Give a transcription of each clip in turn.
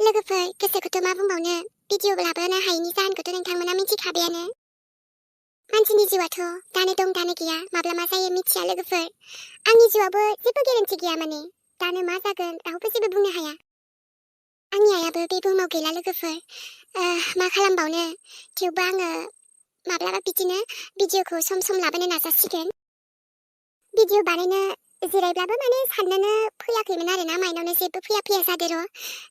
लोगोफोर गोसोखौथ' मा बुंबावनो भिडिअ लाबोनो हायैनि जाहोनखौथ' नोंथांमोना मिथिखाबायानो। मानसिनि जिउआथ' दानो दं दानो गैया, माब्ला मा जायो मिथिया लोगोफोर। आंनि जिउआबो जेबो गेरेन्टि गैया, माने दानो मा जागोन रावबो जेबो बुंनो हाया। आंनि आइयाबो बे बुहुमाव गैला लोगोफोर, मा खालामबावनो। थेवबो आङो माब्लाबा बिदिनो भिडिअखौ सम सम लाबोनो नाजासिगोन। भिडिअ बानायनो जिरायब्लाबो माने साननोनो फैयाखैमोन आरोना, माइनावनो जेबो फैया जादो र'।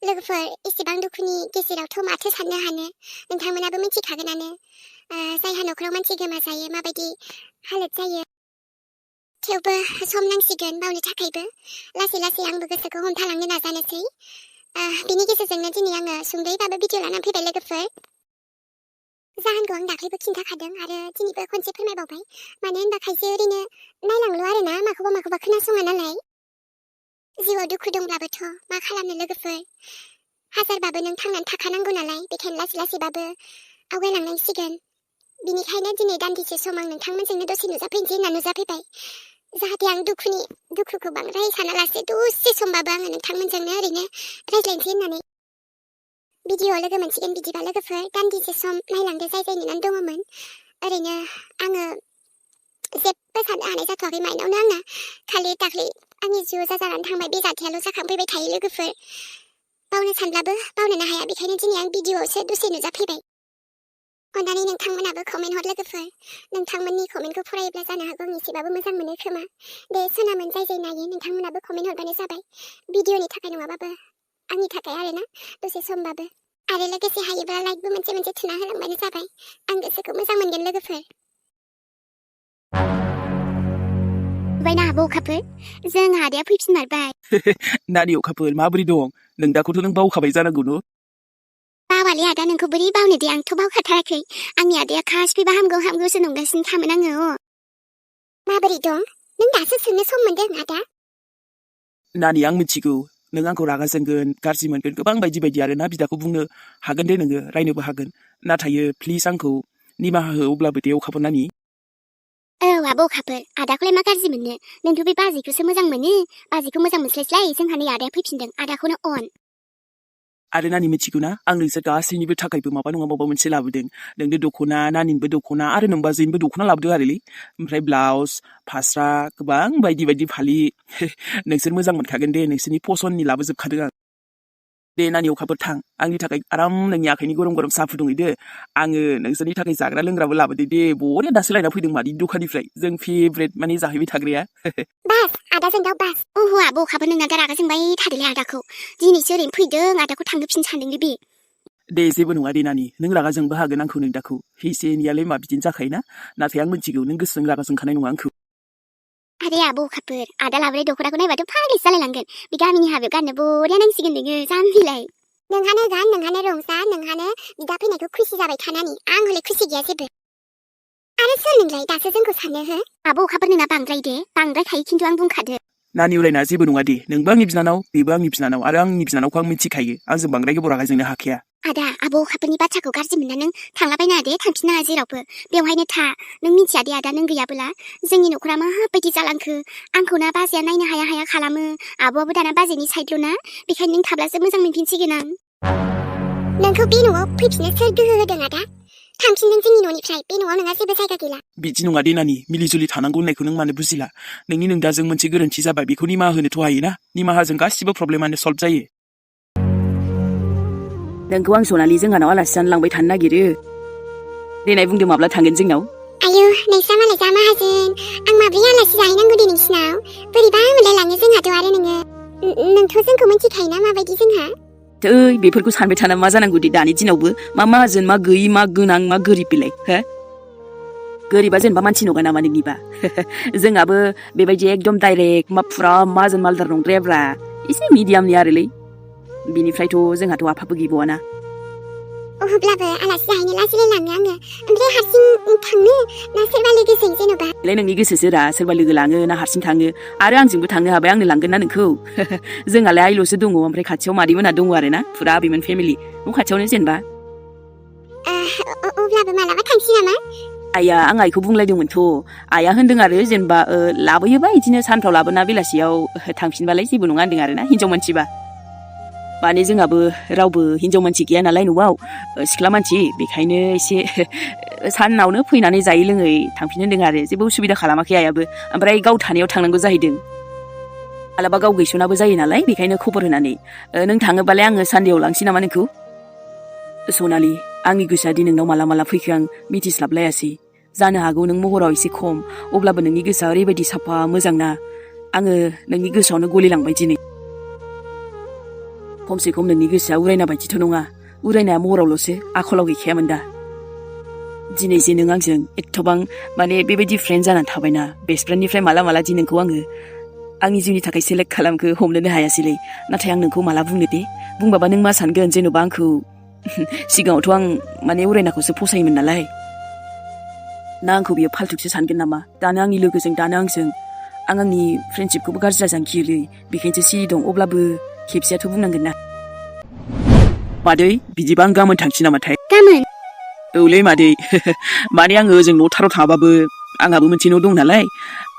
लोगोफोर एसेबां दुखुनि गेजेरावथ' माथो साननो हानो, नोंथांमोनाबो मिथिखागोनानो। जायहा न'खराव मानसि गोमा जायो माबायदि हालोद जायो। थेवबो सम नांसिगोन बावनो थाखायबो। लासै लासै आंबो गोसोखौ हमथालांनो नाजानोसै। बिनि गेजेरजोंनो दिनै आङो सुंद'यैबाबो भिडिअ लानानै फैबाय लोगोफोर। जाहोनखौ आं दाख्लैबो खिन्थाखादों आरो दिनैबो खनसे फोरमायबावबाय। मानो होनबा खायसे ओरैनो नायलांल' आरोना, माखौबा खोनासङा नालाय। जिउआव दुखु दंब्लाबोथ' मा खालामनो लोगोफोर, हाजारबाबो नों थांनानै थाखानांगौ नालाय, बेखायनो लासै लासैबाबो आवगायलांनांसिगोन। बिनिखायनो दिनै दान्दिसे सम आं नोंथांमोनजोंनो दसे नुजाफैनोसै होनना नुजाफैबाय। जाहाथे आं दुखुखौ बांद्राय सानालासे दसे समबाबो आङो नोंथांमोनजोंनो ओरैनो रायज्लायनोसै होननानै। भिडिअ लोगो मोनसिगोन बिदिबा लोगोफोर, दान्दिसे सम नायलांदो जाय नेनानै दङमोन। ओरैनो आङो जेबो साननो हानाय जाथ'वाखै माइनावनो आंना। खालि दाख्लै आंनि जिउ जानानै थांबाय बे जाथायाल' जाखांफैबाय थायो लोगोफोर। बावनो सानब्लाबो बावनोनो हाया, बेखायनो दिनै आं भिडिअआवसो दसे नुजाफैबाय। अन्नानै नोंथांमोनाबो कमेन्ट हर लोगोफोर। नोंथांमोननि कमेन्टखौ फरायोब्ला जानो हागौ आं एसेबाबो मोजां मोनो खोमा। दे सनामोन जाय नायो नोंथांमोनाबो कमेन्ट हरबानो जाबाय। भिडिअनि थाखाय नङाबाबो आंनि थाखाय आरोना, दसे समबाबो। आरो लोगोसे हायोबा लाइकबो मोनसे थुना होलांबानो जाबाय। आं गोसोखौ मोजां मोनगोन लोगोफोर। बायना आब' अखाफोर, जों आदाया फैफिनमारबाय। नानि अखाफोर माबोरै दं? नों दाखौथ' नों बावखाबाय जानांगौ न'? बावालै आदा, नोंखौ बोरै बावनो दे, आंथ' बावखाथाराखै। आंनि आदाया खास फैबा हामगौसो नंगासिनो थामोन आङो। माबोरै दं? नों दासो सोंनो सम मोनदों आदा? नानि आं मिथिगौ नों आंखौ रागा जोंगोन, गाज्रि मोनगोन, गोबां बायदि आरो ना बिदाखौ बुंनो हागोन दे नोङो, रायनोबो हागोन। नाथाय प्लिज आंखौ निमाहा हो अब्लाबो दे अखाफोर नानि। औ आब' अखाफोर, आदाखौलाय मा गाज्रि मोननो? नोंथ' बे बाजैखौसो मोजां मोनो। बाजैखौ मोजां मोनस्लायस्लाय जोंहा नै आदाया फैफिनदों, आदाखौनो अन। आरो नानि मिथिगौ ना, आं नोंसोर गासैनिबो थाखायबो माबा नङा माबा मोनसे लाबोदों। नोंनो दख'ना, नानिनोबो दख'ना आरो नोंबाजैनोबो दख'ना लाबोदों आरोलै। ओमफ्राय ब्लाउस, फास्रा, गोबां बायदि फालि। नोंसोर मोजां मोनखागोन दे, नोंसोरनि फसननि लाबोजोबखादों आं। दे नानि अखाफोर थां, आंनि थाखाय आराम नोंनि आखाइनि गरम साहा फुदुंहैदो। आङो नोंसोरनि थाखाय जाग्रा लोंग्राबो लाबोदो दे, बरिया दासो लायना फैदों मादै दखाननिफ्राय, जों फेभरेट माने जाहैबाय थाग्राया। बास आदाजों दाउ बास। ओहो आब' अखाफोर, नोंना रागा जोंबाय थादोलै आदाखौ। दिनैसो ओरैनो फैदों, आदाखौ थांहोफिननो सानदोंलै बे। दे जेबो नङा दे नानि, नों रागा जोंबो हागोन आंखौ नों दाखौ। एसे एनैयालाय मा बिदिनो जाखायोना। नाथाय आं मिथिगौ नों गोसोजों रागा जोंखानाय नङा आंखौ। आरे आब' अखाफोर, आदा लाबोनाय दख'नाखौ नायबाथ' फाग्लिसो जालायलांगोन। बे गामिनि हाबायाव गाननो बरिया नांसिगोन नोङो, जाम्बिलाय। नोंहानो गान, नोंहानो रंजा, नोंहानो बिदा फैनायखौ खुसि जाबाय थानानै। आं हले खुसि गैया जेबो। आरो सोर नोंलाय दासो जोंखौ सानो हो? आब' अखाफोर, नोंना बांद्राय दे, बांद्राय खायो खिन्थु आं बुंखादो। नानि उरायना जेबो नङा दे, नोंबो आंनि बिनानाव, बेबो आंनि बिनानाव, आरो आंनि बिनानावखौ आं मिथिखायो, आंजों बांद्राय गोबाव रागा जोंनो हाखाया। आदा, आब' अखाफोरनि बाथ्राखौ गाज्रि मोनना नों थांलाबायनाङा दे, थांफिननाङा जेरावबो। बेवहायनो था, नों मिथिया दे आदा, नों गैयाबोला जोंनि न'खरा माबायदि जालांखो। आंखौ ना बाजैया नायनो हाया खालामो, आब'आबो दाना बाजैनि साइडल' ना, बेखायनो नों थाब्लासो मोजां मोनफिनसिगोन आं। नोंखौ बे न'आव फैफिननो सोर गोहो होदों आदा? थांफिनदों जोंनि न'निफ्राय, बे न'आव नोंहा जेबो जायगा गैला। बिदि नङा दे नानि, मिलिजुलि थानांगौ होननायखौ नों मानो बुजिला? नोंनि नोंदाजों मोनसे गोरोन्थि जाबाय, बेखौ निमाहा होनोथ' हायोना। निमाहाजों गासिबो प्रब्लेमानो सल्भ जायो। नोंखौ आं सनालि जोंहानाव आलासि जानो लांबाय थानो नागिरो। देनाय बुंदो माब्ला थांगोन जोंनाव? आयौ नोंस्रा मालाय जा माहाजोन, आं माब्रै आलासि जाहैनांगौ दे नोंसिनाव? बोरैबा मोनलायलाङो जोंहाथ' आरो नोंथ' जोंखौ मिथिखायोना माबायदि जोंहा? ओइ बेफोरखौ सानबाय थाना मा जानांगौ दे दानि दिनावबो? मा माहाजोन, मा गैयि, मा गोनां, मा गोरिब बेलाय हो? गोरिबा जेनेबा मानसि नङा नामा नोंनिबा? जोंहाबो बेबायदि एकदम डाइरेक्ट मा फुरा माहाजोन मालदार नंद्रायाब्रा, एसे मिडियामनि आरोलै। बिनिफ्रायथ' जोंहाथ' आफाबो गैबावाना। अब्लाबो आलासि जाहैनो लाजिलायलाङो आङो। ओमफ्राय हारसिं थांनो ना सोरबा लोगोजों जेन'बा? बेलाय नोंनि गोसोसोरा, सोरबा लोगो लाङो ना हारसिं थाङो। आरो आंजोंबो थांनो हाबाय, आंनो लांगोन ना नोंखौ? जोंहालाय आइल'सो दङ, ओमफ्राय खाथियाव मादै मोनहा दङ आरो ना, फुरा बेमोन फेमिलि, न' खाथियावनो जेनेबा। अब्लाबो मालाबा थांसै नामा? आइया, आं आइखौ बुंलायदोंमोनथ'। आइया होनदों आरो जेनेबा लाबोयोबा बिदिनो सानफ्राव लाबोना बेलासियाव थांफिनबालाय जेबो नङा होनदों आरो ना, हिनजाव मानसिबा। माने जोंहाबो रावबो हिनजाव मानसि गैया नालाय न'आव सिख्ला मानसि बेखायनो एसे सानावनो फैनानै जायै लोङै थांफिननो होनदों आरो जेबो उसुबिदा खालामाखै आइयाबो ओमफ्राय गाव थानायाव थांनांगौ जाहैदों मालाबा गाव गैस'नाबो जायो नालाय बेखायनो खबर होनानै नों थाङोबालाय आङो सानदेआव लांसै नामा नोंखौ सनालि आंनि गोसोआ दि नोंनाव माला माला फैखो आं मिथिस्लाबलायासै जानो हागौ नों महराव एसे खम अब्लाबो नोंनि गोसोआ ओरैबायदि साफा मोजां ना आङो नोंनि गोसोआवनो गलिलांबाय दिनै खमसे खम नोंनि गोसोआ उरायना बायदिथ' नङा उरायनाया महरावल'सो आखलाव गैखायामोन दा दिनै जे नों आंजों एथबां माने बेबायदि फ्रेन्ड जानानै थाबायना बेस्ट फ्रेन्डनिफ्राय माला माला दि नोंखौ आङो आंनि जिउनि थाखाय सेलेक्ट खालामखो हमनोनो हायासैलै नाथाय आं नोंखौ माला बुंनो दे बुंबाबा नों मा सानगोन जेन'बा आंखौ सिगाङावथ' आं माने उरायनाखौसो फसायोमोन नालाय ना आंखौ बियो फाल्थुकसो सानगोन नामा दानो आंनि लोगोजों दानो आंजों आं आंनि फ्रेन्डशिपखौबो गाज्रि जाजानो गियोलै बेखायनोसो सिरि दं अब्लाबो खेबसेयाथ' बुंनांगोन ना मादै बिदिबा आं गाबोन थांसै नामाथाय गाबोन औलै मादै माने आङो ओजों न'थाराव थाङाबाबो आंहाबो मोनसे न' दं नालाय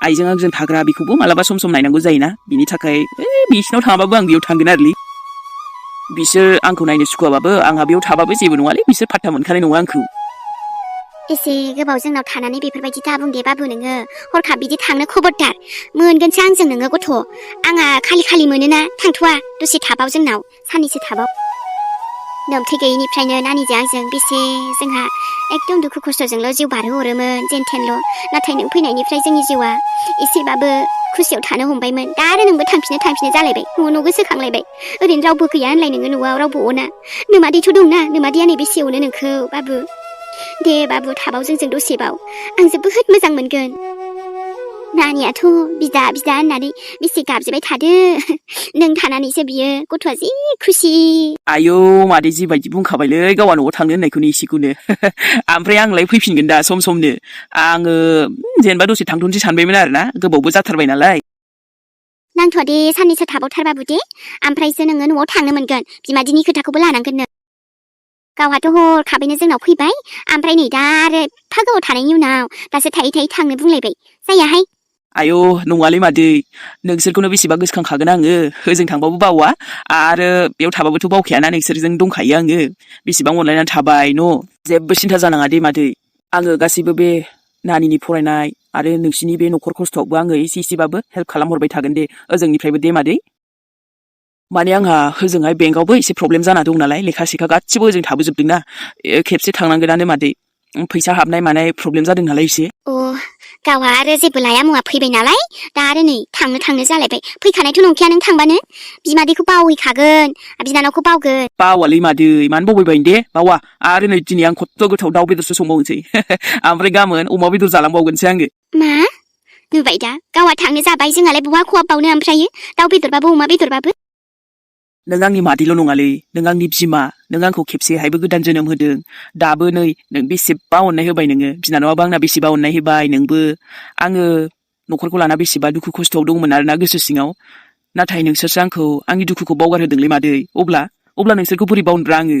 आइजों आंजों थाग्रा बेखौबो मालाबा सम सम नायनांगौ जायोना बिनि थाखाय बिसिनाव थाङाबाबो आं बेयाव थांगोन आरोलै बिसोर आंखौ नायनो सुखुवाबाबो आंहा बेयाव थाबाबो जेबो नङालै बिसोर फात्ता मोनखानाय नङा आंखौ एसे गोबाव जोंनाव थानानै बेफोरबायदि दाबुं दे बाबु नोङो हरखाब बिदि थांनो खबरदार मोनगोनसो आंजों नोङो गथ' आंहा खालि मोनोना थांथ'वा दसे थाबाव जोंनाव साननैसो थाबाव नोमथै गैयिनिफ्रायनो नानिजों आंजों बेसे जोंहा एकदम दुखु खस्थ'जोंल' जिउ बारहोहरोमोन जेनथेनल' नाथाय नों फैनायनिफ्राय जोंनि जिउआ एसेबाबो खुसियाव थानो हमबायमोन दा आरो नोंबो थांफिनो जालायबाय न' गोसोखांलायबाय ओरैनो रावबो गैया होनलाय नोङो न'आव रावबो अना नोमादैथ' दंना नोमादैया नै बेसे अनो नोंखौ बाबु दे बाबु थाबाव जोंजों दसेबाव आं जोबोद मोजां मोनगोन नानियाथ' बिदा होननानै बेसे गाबज्रिबाय थादो नों थानानैसो बियो गथ'आ जि खुसि आयौ मादै जिबायदि बुंखाबायलै गावा न'आव थांनो होननायखौनो एसेखौनो ओमफ्राय आंलाय फैफिनगोन दा सम समनो आङो जेनेबा दसे थांथ'नोसै सानबायमोन आरोना गोबावबो जाथारबाय नालाय नांथ'आ दे साननैसो थाबावथारबाबो दे ओमफ्रायसो नोङो न'आव थांनो मोनगोन बिमादैनि खोथाखौबो लानांगोन नों गावहाथ' हरखाबैनो जोंनाव फैबाय ओमफ्राय नै दा आरो एफा गोबाव थानायनि उनाव दासो थायै थांनो बुंलायबाय जायाहाय आयौ नङालै मादै नोंसोरखौनो बेसेबा गोसोखांखागोन आङो ओजों थांबाबो बावा आरो बेयाव थाबाबोथ' बावखायाना नोंसोरजों दंखायो आङो बेसेबां अनलायनानै थाबाय न' जेबो सिन्था जानाङा दे मादै आङो गासैबो बे नानिनि फरायनाय आरो नोंसिनि बे न'खर खस्थ'आवबो आङो एसेबाबो हेल्प खालामहरबाय थागोन दे ओजोंनिफ्रायबो दे मादै माने आंहा ओजोंहाय बेंकआवबो एसे प्रब्लेम जाना दं नालाय लेखा सेखा गासिबो ओजों थाबोजोबदोंना खेबसे थांनांगोनानो मादै फैसा हाबनाय मानाय प्रब्लेम जादों नालाय एसे गावहा आरो जेबो लाया मुवा फैबाय नालाय दा आरो नै थांनो जालायबाय फैखानायथ' नंखाया नों थांबानो बिमादैखौ बावहैखागोन बिनानावखौ बावगोन बावालै मादै मानो बावबायबायनो दे बावा आरो नै दिनै आं खथ्थ' गोथाव दाउ बेदरसो संबावनोसै ओमफ्राय गाबोन अमा बेदर जालांबावगोनसो आङो मा नुबाय दा गावहा थांनो जाबाय जोंहालाय बहा खहाबबावनो ओमफ्रायो दाउ बेदरबाबो अमा बेदरबाबो नों आंनि मादैल' नङालै नों आंनि बिमा नों आंखौ खेबसेहायबो गोदान जोनोम होदों दाबो नै नों बेसेबा अननाय होबाय नोङो बिनानावाबो आंना बेसेबा अननाय होबाय नोंबो आङो न'खरखौ लाना बेसेबा दुखु खस्थ'आव दंमोन आरोना गोसो सिङाव नाथाय नोंसोरसो आंखौ आंनि दुखुखौ बावगारहोदोंलै मादै अब्ला नोंसोरखौ बोरै बावनोब्रा आङो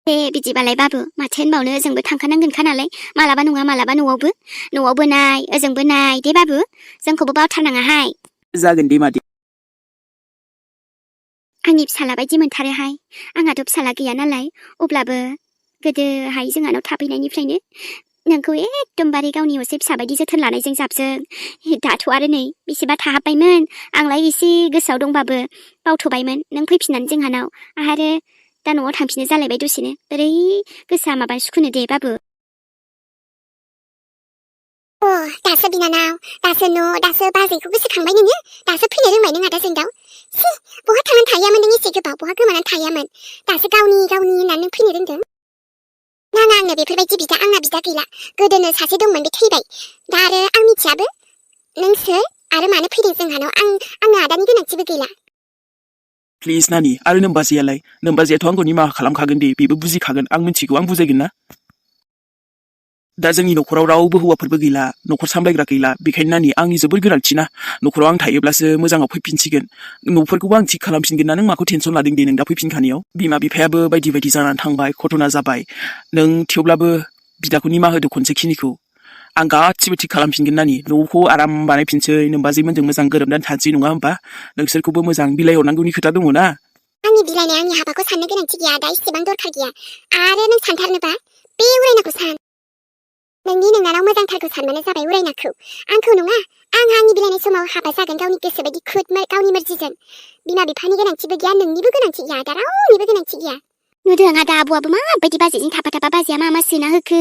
दे बिदिबालाय बाबु माथो होनबावनो जोंबो थांखानांगोनखा नालाय मालाबा नङा मालाबा न'आवबो नाय ओजोंबो नाय दे बाबु जोंखौबो बावथारनाङाहाय जागोन दे मादै आंनि फिसाला बायदि मोनथारोहाय आंहाथ' फिसाला गैया नालाय अब्लाबो गोदोहाय जोंहानाव थाफैनायनिफ्रायनो नोंखौ एकदमबारे गावनि असे फिसा बायदि जोथोन लानायजों जाबजों दाथ' आरो नै बेसेबा थाहाबबायमोन आंलाय एसे गोसोआव दंबाबो बावथ'बायमोन नों फैफिननानै जोंहानाव आरो दा न'आव थांफिनो जालायबाय दसेनो बोरै गोसोआ माबा सुखुनो दे बाबु दासो बिनानाव दासो न' दासो बाजैखौ गोसोखांबाय नोङो दासो फैनो रोंबाय नों आदा जोंदाव बहा थांनानै थाहैयामोन नों एसे गोबाव बहा गोमानानै थाहैयामोन दासो गावनि होननानै नों फैनो रोंदों नाङा आंनो बेफोरबायदि बिदा आंना बिदा गैला गोदोनो सासे दंमोन बे थैबाय दा आरो आं मिथियाबो नों सोर आरो मानो फैदों जोंहानाव आंनो आदानि गोनांथिबो गैला प्लिज नानि आरो नोमबाजैयाथ' आंखौ निमाहा खालामखागोन दे बेबो बुजिखागोन आं मिथिगौ आं बुजायगोन ना दा जोंनि न'खराव रावबो हौवाफोरबो गैला न'खर सामलायग्रा गैला बेखायनो नानि आंनि जोबोर गोनांथि ना न'खराव आं थायोब्लासो मोजाङाव फैफिनसिगोन न'फोरखौबो आं थिग खालामफिनगोन ना नों माखौ टेनसन लादों दे नों दा फैफिनखानायाव बिमा बिफायाबो बायदि जानानै थांबाय घटना जाबाय नों थेवब्लाबो बिदाखौ निमाहा होदो खनसेखिनिखौ आं गासिबो थिग खालामफिनगोन नानि न'खौ आराम बानायफिनसै नोमबाजैमोनजों मोजां गोरोबनानै थानोसै नङा होमबा नोंसोरखौबो मोजां बिलाइ हरनांगौनि खोथा दङ ना आंनि आंनि बिलाइनाय आंनि हाबाखौ साननो गोनांथि गैया दा इसेबां दरखार गैया आरो नों सानथारनोबा बे उरायनाखौ सान नोंनि नोंनानाव मोजांथारखौ सानबानो जाबाय उरायनाखौ आंखौ नङा आं आंनि बिलाइनाय समाव हाबा जागोन गावनि गोसो बायदि गावनि मर्जिजों बिमा बिफानि गोनांथिबो गैया नोंनिबो गोनांथि गैया दा रावनिबो गोनांथि गैया नुदों आदा आब'आबो माबायदि बाजेटजों थाबा बाजैया मा मा सोना होखो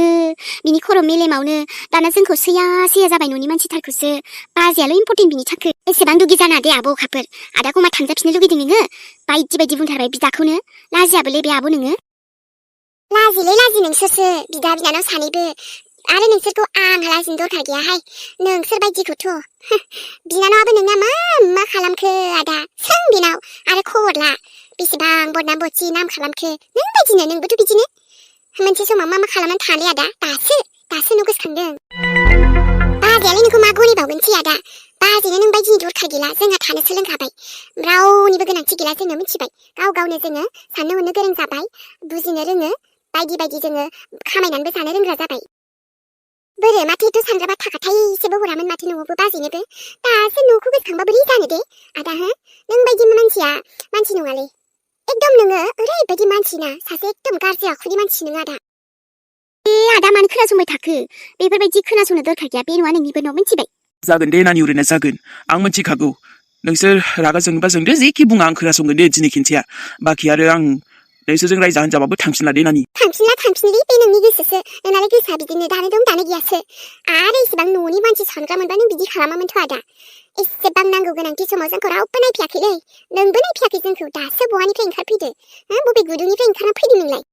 बिनि खर' मेलेमावनो दाना जोंखौ सैया जाबाय न'नि मानसिथारखौसो बाजैयाल' इम्परटेन्ट बिनि थाखो एसेबां दुगि जाना दे आब' अखाफोर आदाखौ मा थांजाफिननो लुगैदों नोङो बायदि बुंथारबाय बिदाखौनो लाजियाबोलै बे आब' नोङो लाजि नोंसोरसो बिदा बिनानाव सानैबो आरो नोंसोरखौ आं लाजिनो दरखार गैयाहाय नोंसोर बायदिखौथ' बिनानावाबो नोंना मा खालामखो आदा सों बिनाव आरो खबर ला बेसेबां बदनाम बदसि नाम खालामखो नों बायदिनो नोंबोथ' बिदिनो मोनसे समाव मा खालामनानै थालै आदा दासो न' गोसोखांदों बाजैयालाय नोंखौ मा गनायबावगोनसै आदा बाजैनो नों बायदिनि दरखार गैला जोंहा थानो सोलोंखाबाय रावनिबो गोनांथि गैला जोङो मिथिबाय गावनो जोङो साननो हनो गोरों जाबाय बुजिनो रोङो बायदि जोङो खामायनानैबो जानो रोंग्रा जाबाय बोरो माथो एथ' सानग्राबा थाखाथायसेबो हरामोन माथो न'आवबो बाजैनोबो दासो न'खौ गोसोखांबा बोरै जानो दे आदा हो नों बायदि मानसिया मानसि नङालै एकदम नोङो ओरैबायदि मानसिना सासे एकदम गाज्रि आखुनि मानसि नों आदा आदा मानो खोनासंबाय थाखो बेफोरबायदि खोनासंनो दरखार गैया बे नङा नोंनिबो न' मिथिबाय जागोन दे नानि उरायना जागोन आं मिथिखागौ नोंसोर रागा जोंनोबा जोंदो जेखि बुङा आं खोनासंगोन दे दिनै खिन्थिया बाखि आरो आं नोंसोरजों रायजा होनजाबाबो थांफिनला दे नानि थांफिनलै बे नोंनि गोसोसो नोंनालाय गोसोआ बिदिनो दानो दं दानो गैयासो आरो इसेबां न'नि मानसि सानग्रा मोनबा नों बिदि खालामामोनथ' आदा एसेबां नांगौ गोनांथि समाव जोंखौ रावबो नायफैयाखैलै नोंबो नायफैयाखै जोंखौ दासो बहानिफ्राय ओंखारफैदो बबे गुदुंनिफ्राय ओंखारना फैदो नोंलाय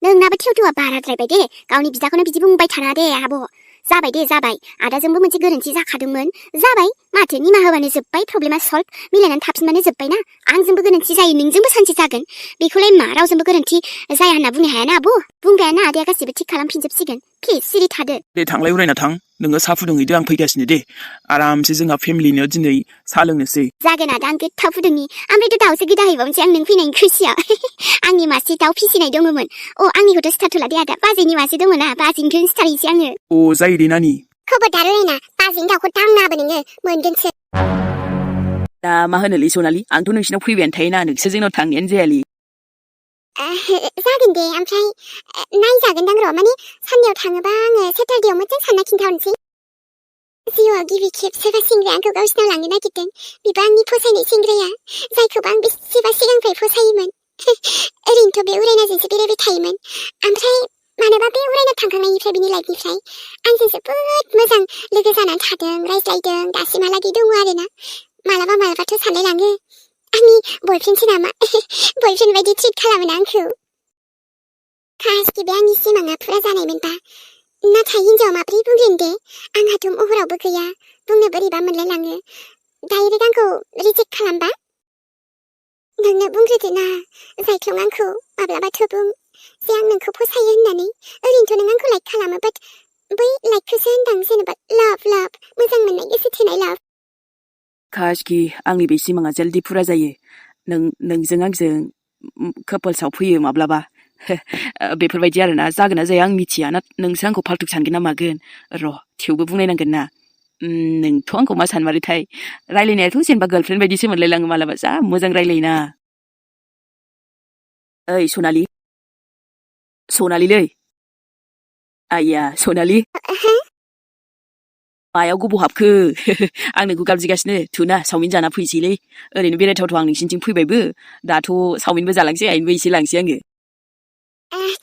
नोंनाबो थेवथेवा बाराद्रायबाय दे गावनि बिदाखौनो बिदि बुंबाय थाना दे आब' जाबाय दे जाबाय आदाजोंबो मोनसे गोरोन्थि जाखादोंमोन जाबाय माथो निमाहा होबानो जोब्बाय प्रब्लेमा सल्भ मिलायनानै थाफिनबानो जोब्बायना आंजोंबो गोरोन्थि जायो नोंजोंबो सानसे जागोन बेखौलाय मा रावजोंबो गोरोन्थि जाया होनना बुंनो हायाना आब' बुंग्रायाना आदाया गासिबो थिग खालामफिनजोबसिगोन प्लिज सिरि थादो दे थांलाय उरायना थां नोङो साहा फुदुंहैदो आं फैगासिनो दे आरामसे जोंहा फेमिलिनो दिनै साहा लोंनोसै जागोन आदा आं गोथाव फुदुंनि ओमफ्रायथ' दाउसो गोदा हैबावनोसै आं नों फैनायनि खुसियाव आंनि मासे दाउ फिसिनाय दङमोन आंनिखौथ' सिथारथ'ला दे आदा बाजैनि मासे दङना बाजैनिखौनो सिथारहैसै आङो जायो दे नानि खबरदार उरायना बाजैनि दाउखौ दांनाबो नोङो मोनगोनसो दा मा होनोलै सनालि आंथ' नोंसिनाव फैबायानो थायोना नोंसोर जोंनाव थांनायानो जायालै जागोन दे ओमफ्राय नायजागोनदां र' माने सानदेआव थाङोबा आङो सेटारडेआव मोजां सानना खिन्थाहरनोसै जिउआव गिबि खेब सोरबा सेंग्राया आंखौ गावसिनाव लांनो नागिरदों बिबो आंनि फसायनाय सेंग्राया जायखौबा आं बेसेबा सिगांनिफ्राय फसायोमोन ओरैनोथ' बे उरायनाजोंसो बेरायबाय थायोमोन ओमफ्राय मानोबा बे उरायना थांखांनायनिफ्राय बिनि लाइफनिफ्राय आंजों जोबोद मोजां लोगो जानानै थादों रायज्लायदों दासिमहालागै दङ आरोना मालाबाथ' सानलायलाङो आंनि बयफ्रेन्डसो नामा बयफ्रेन्ड बायदि ट्रिट खालामोना आंखौ खासखि बे आंनि सिमाङा फुरा जानायमोनबा नाथाय हिन्जावा माब्रै बुंगोन दे आंहाथ' महरावबो गैया बुंनो बोरैबा मोनलायलाङो डाइरेक्ट आंखौ रिजेक्ट खालामबा नोंनो बुंग्रोदो ना जायख्लं आंखौ माब्लाबाथ' बुं जे आं नोंखौ फसायो होननानै ओरैनोथ' नों आंखौ लाइक खालामो बाट बै लाइकखौसो होनदां जेनेबा लाभ मोजां मोननाय गोसो थोनाय लाभ खासखि आंनि बे सिमाङा जल्दि फुरा जायो नोंजों आंजों कापोल्सआव फैयो माब्लाबा बेफोरबायदि आरोना जागोन ना जाया आं मिथिया ना नोंसो आंखौ फाल्तु सानगोन ना मागोन र' थेवबो बुंनायनांगोन ना नोंथ' आंखौ मा सानमारोथाय रायलायनायाथ' जेनेबा गार्लफ्रेन्ड बायदिसो मोनलायलाङो मालाबा जा मोजां रायलायोना ओइ सनालिलै आइया सनालि मायाव गोबाव हाबखो आं नोंखौ गाबज्रिगासिनो थुना चावमिन जाना फैसैलै ओरैनो बेरायथावथाव आं नोंसिनिथिं फैबायबो दाथ' चावमिनबो जालांसै आइनोबो एसे लांसै आङो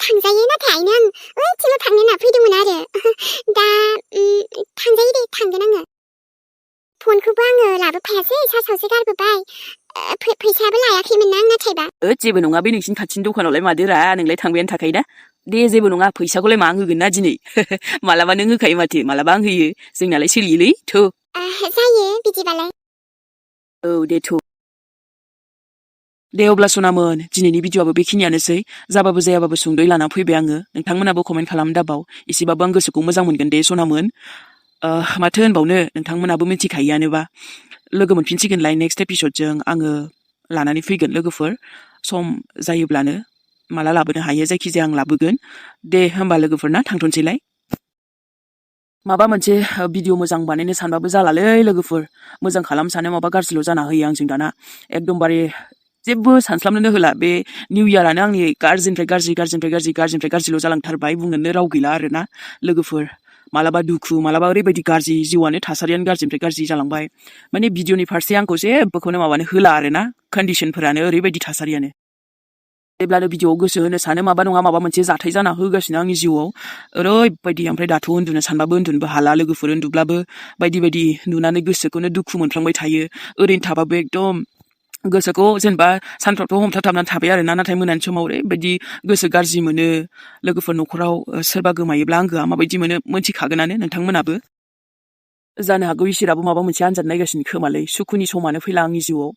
थांजायो नाथाय आइनो आं ओइथिंल' थांनो होनना फैदोंमोन आरो दा थांजायो दे थांगोन आङो फनखौबो आङो लाबोफायासै सार्सआवसो गारबोबाय फैसायाबो लायाखैमोन ना आं नाथायबा जेबो नङा बे नोंसिनि खाथिनि दखानावलाय मादोरा नोंलाय थांबायानो थाखायोना दे जेबो नङा फैसाखौलाय मा आं होगोन ना दिनै मालाबा नों होखायो माथो मालाबा आं होयो जोंनालाय सोलियोलै थौ जायो बिदिबालाय औ दे थौ दे अब्ला सनामोन दिनैनि भिडिअ'आबो बेखिनियानोसै जाबाबो जायाबाबो सुंद'यै लाना फैबाय आङो नोंथांमोनाबो कमेन्ट खालाम दाबाव एसेबाबो आं गोसोखौ मोजां मोनगोन दे सनामोन माथो होनबावनो नोंथांमोनाबो मिथिखायोआनोबा लोगो मोनफिनसिगोनलाय नेक्स्ट एपिसडजों आङो लानानै फैगोन लोगोफोर सम जायोब्लानो माला लाबोनो हायो जायखिजाया आं लाबोगोन दे होमबा लोगोफोरना थांथ'नोसैलाय माबा मोनसे भिडिअ मोजां बानायनो सानबाबो जालालै लोगोफोर मोजां खालाम सानो माबा गाज्रिल' जाना होयो आंजों दाना एकदमबारे जेबो सानस्लाबनोनो होला बे निउ इयारानो आंनि गाज्रिनिफ्राय गाज्रिल' जालांथारबाय बुंनोनो राव गैला आरोना लोगोफोर मालाबा दुखु मालाबा ओरैबायदि गाज्रि जिउआनो थासारियानो गाज्रिनिफ्राय गाज्रि जालांबाय माने भिडिअनि फारसे आंखौ जेबोखौनो माबानो होला आरोना कन्डिसनफोरानो ओरैबायदि थासारियानो जेब्लानो भिडिअआव गोसो होनो सानो माबा नङा माबा मोनसे जाथाय जाना होगासिनो आंनि जिउआव ओरैबायदि ओमफ्राय दाथ' उन्दुनो सानबाबो उन्दुनोबो हाला लोगोफोर उन्दुब्लाबो बायदि बायदि नुनानै गोसोखौनो दुखु मोनफ्लांबाय थायो ओरैनो थाबाबो एकदम गोसोखौ जेनेबा सानफ्रावथ' हमथाथाबनानै थाबाय आरोना नाथाय मोनानि समाव ओरैबायदि गोसो गाज्रि मोनो लोगोफोर न'खराव सोरबा गोमायोब्ला आं गोआ माबायदि मोनो मोनथिखागोनानो नोंथांमोनाबो जानो हागौ इसोराबो माबा मोनसे आनजाद नायगासिनो खोमालै सुखुनि समानो फैला आंनि जिउआव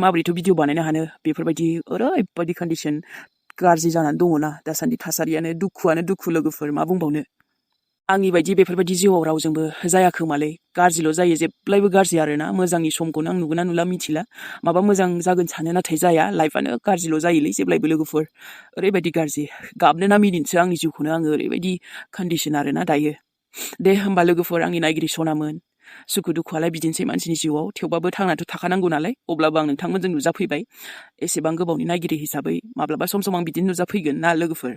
माबोरैथ' भिडिअ बानायनो हानो बेफोरबायदि ओरैबायदि कन्डिसन गाज्रि जानानै दङना दासान्दि थासारियानो दुखुआनो दुखु लोगोफोर मा बुंबावनो आंनि बायदि बेफोरबायदि जिउआव रावजोंबो जायाखोमालै गाज्रिल' जायो जेब्लायबो गाज्रि आरोना मोजांनि समखौनो आं नुगोना नुला मिथिला माबा मोजां जागोन सानो नाथाय जाया लाइफआनो गाज्रिल' जायोलै जेब्लायबो लोगोफोर ओरैबायदि गाज्रि गाबनो ना मिनिनोसो आंनि जिउखौनो आङो ओरैबायदि कन्डिसन आरोना दायो दे होमबा लोगोफोर आंनि नायगिरि सनामोन सुखु दुखुआलाय बिदिनोसै मानसिनि जिउआव थेवबाबो थांनाथ' थाखानांगौ नालाय अब्लाबो आं नोंथांमोनजों नुजाफैबाय एसेबां गोबावनि नायगिरि हिसाबै माब्लाबा सम आं बिदिनो नुजाफैगोन ना लोगोफोर